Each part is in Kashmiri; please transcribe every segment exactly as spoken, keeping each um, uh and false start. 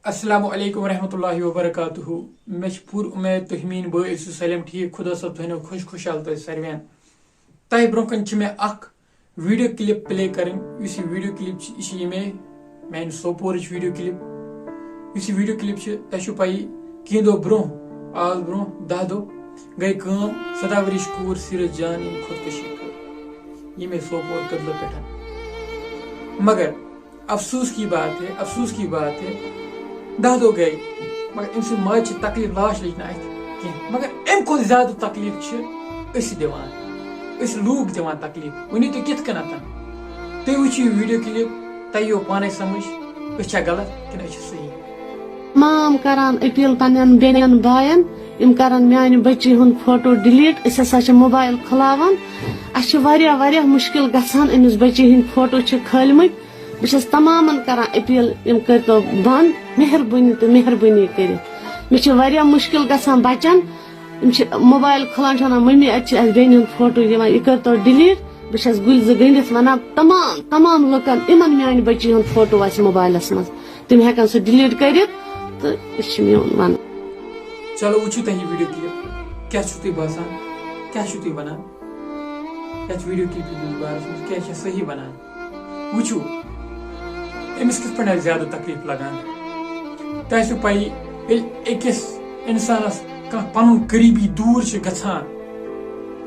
السلام علیکم ورحمۃ اللہ وبرکاتہ۔ مےٚ چھِ پوٗرٕ اُمید تُہۍ میٲنۍ بٲے ٲسِو سٲلِم ٹھیٖک۔ خۄدا صٲب تھٲینو خۄش خۄشحال تۄہہِ ساروِیَن۔ تۄہہِ برونٛہہ کَنہِ چھِ مےٚ اکھ video clip play کَرٕنۍ۔ یُس یہِ video clip چھِ، یہِ چھِ ییٚمے میانہِ سوپورٕچ video clip۔ یُس یہِ video clip چھِ، تۄہہِ چھُو پَیی، کینٛہہ دۄہ برونٛہہ، آز برونٛہہ دَہ دۄہ گٔے کٲم، سَداہ ؤرِش کوٗر سیٖرت جان، ییٚمۍ خۄدکٔشی کٔر ییٚمے سوپور کٔدلہٕ پٮ۪ٹھ۔ مگر افسوس کی بات ہے، افسوس کی بات ہے، دَہ دۄہ گٔے، مگر أمۍ سٕنٛدِ ماجہِ چھِ تکلیٖف، لاش لٔج نہٕ اَتھِ کینٛہہ۔ مگر اَمہِ کھۄتہٕ زیادٕ تکلیٖف چھِ أسۍ دِوان، أسۍ لوٗکھ دِوان تکلیٖف۔ ؤنِو تُہۍ کِتھ کٔنٮ۪تھ؟ تُہۍ وٕچھِو یہِ video clip، تۄہہِ یِیو پانَے سمجھ، أسۍ چھا غلط کِنہٕ أسۍ چھِ صحیح۔ تمام کران اپیل پننٮ۪ن بیٚنٮ۪ن باین، یِم کرن میانہِ بچی ہُنٛد فوٹو ڈیلیٹ۔ أسۍ ہسا چھِ موبایل کھُلاوان، اسہِ چھِ واریاہ واریاہ مُشکل گژھان، أمِس بچی ہٕنٛدۍ فوٹو چھِ کھٲلمٕتۍ۔ بہٕ چھَس تمامن کران اپیل، یِم کٔرتو بند، مہربٲنی تہٕ مہربٲنی کٔرِتھ۔ مےٚ چھِ واریاہ مُشکل گژھان بچن، یِم چھِ موبایل کھُلان، چھِ ونان، ممی، اتہِ چھِ اسہِ بیٚنہِ ہُنٛد فوٹو یِوان، یہِ کٔرتو ڈیلیٹ۔ بہٕ چھَس گُلۍ زٕ گٔنڈِتھ ونان تمام تمام لُکن، یِمن میانہِ بچی ہُنٛد فوٹو آسہِ موبایلس منٛز، تِم ہٮ۪کن سُہ ڈیلیٹ کٔرِتھ۔ تہٕ یہِ چھُ میون ونُن۔ چلو، وٕچھِو تۄہہِ یہِ video clip، کیٛاہ چھُو تُہۍ باسان، کیٛاہ چھُو تُہۍ ونان یَتھ video clip ہٕنٛدِس بارس منٛز، کیٛاہ چھےٚ صحیح ونان؟ وٕچھِو، أمِس کِتھ پٲٹھۍ آسہِ زیادٕ تکلیٖف لگان۔ تۄہہِ آسِوٕ پَیی، ییٚلہِ أکِس اِنسانَس کانٛہہ پَنُن قریٖبی دوٗر چھِ گژھان،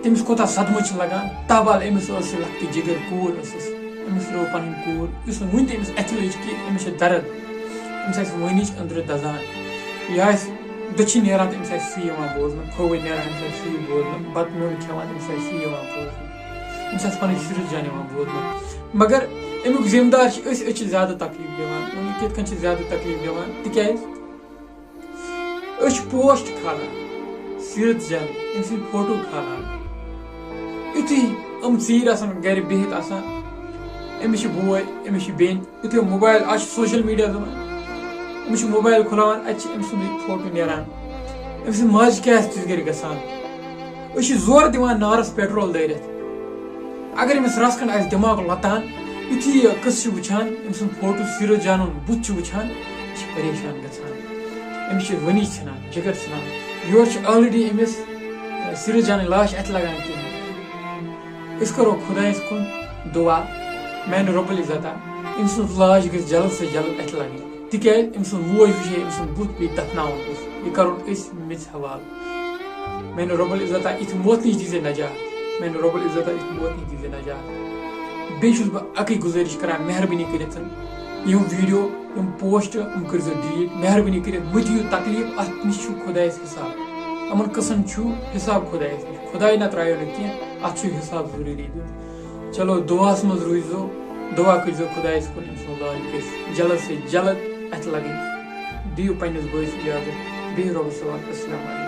تٔمِس کوٗتاہ صدمہٕ چھُ لگان۔ تابال أمِس ٲس یہِ لۄکٹہِ جِگر کوٗر ٲسٕس، أمِس ترٛٲو پَنٕنۍ کوٗر، یُس نہٕ وٕنہِ تہِ أمِس اَتھِ لٔج کینٛہہ، أمِس چھِ درد، أمِس آسہِ وٲنِج أنٛدرٕ دَزان۔ یہِ آسہِ دٔچھِنۍ نیران تہٕ أمِس آسہِ سُے یِوان بوزنہٕ، کھووٕرۍ نیران أمِس آسہِ سُے بوزنہٕ، بَتہٕ میوٚنٛڈ کھٮ۪وان أمِس آسہِ سُے یِوان بوزنہٕ، أمِس آسہِ پَنٕنۍ سیٖرت جان یِوان بوزنہٕ۔ مگر اَمیُک ذِمہٕ دار چھِ أسۍ، أسۍ چھِ زیادٕ تکلیٖف دِوان۔ وۄنۍ کِتھ کٔنۍ چھِ زیادٕ تکلیٖف دِوان؟ تِکیٛازِ أسۍ چھِ post کھالان، سیٖرت جان، أمۍ سٕنٛدۍ فوٹو کھالان۔ یُتھُے یِم ژیٖرۍ آسان گرِ بِہِتھ آسان، أمِس چھِ بوے، أمِس چھِ بیٚنہِ، یُتھُے موبایل، آز چھُ social media زمانہٕ، أمِس چھُ موبایل کھُلاوان، اَتہِ چھِ أمۍ سُنٛدُے فوٹو نیران۔ أمۍ سٕنٛز ماجہِ کیٛاہ آسہِ تِژھ گرِ گژھان؟ أسۍ چھِ زورٕ دِوان نارس petrol دٲرِتھ۔ اگر أمِس رژھ کھنٛڈ آسہِ دٮ۪ماغ لۄتان، یُتھُے یہِ قٕصہٕ چھُ وٕچھان، أمۍ سُنٛد فوٹو سیٖرت جانُن بُتھ چھُ وٕچھان، یہِ چھُ پریشان گژھان۔ أمِس چھِ ؤنی ژھٕنان، جِگر ژھٕنان۔ یورٕ چھُ already أمِس، اَ، سیٖرت جانٕنۍ لاش اَتھِ لگان کِہیٖنۍ۔ أسۍ کرو خۄدایَس کُن دُعا، میانہِ رۄب العزتہ، أمۍ سٕنٛز لاش گژھِ جلد سے جلد اَتھِ لگٕنۍ، تِکیٛازِ أمۍ سُنٛد موج وٕچھِ ہے أمۍ سُنٛد بُتھ بیٚیہِ دفناوُن أسۍ۔ یہِ کرو أسۍ میٚژِ حوالہٕ۔ میانہِ رۄب العزتہ، یِتھ موت نِش دیٖزِ نجات۔ میانہِ رۄب العزتہ، یِتھ موت نِش دیٖزِ نجات۔ بیٚیہِ چھُس بہٕ اَکٕے گُزٲرِش کران، مہربٲنی کٔرِتھ یِم video، یِم post، یِم کٔرۍزیو delete۔ مہربٲنی کٔرِتھ مہٕ دِیِو تکلیٖف، اَتھ نِش چھُ خۄدایَس حساب۔ یِمَن قٕصَن چھُ حساب خۄدایَس نِش۔ خۄداے نہ ترٛایو نہٕ کینٛہہ، اَتھ چھُ حساب ضروٗری دیُن۔ چلو، دُعاہَس منٛز روٗزۍزیو، دُعا کٔرۍزیو خۄدایَس کُن، أمۍ سُنٛد لاج گژھِ جلد سے جلد اَتھِ لَگٕنۍ۔ دِیِو پنٛنِس بٲیِس اِجازت۔ بِہِو رۄبَس حوالہٕ۔ السلام علیکم۔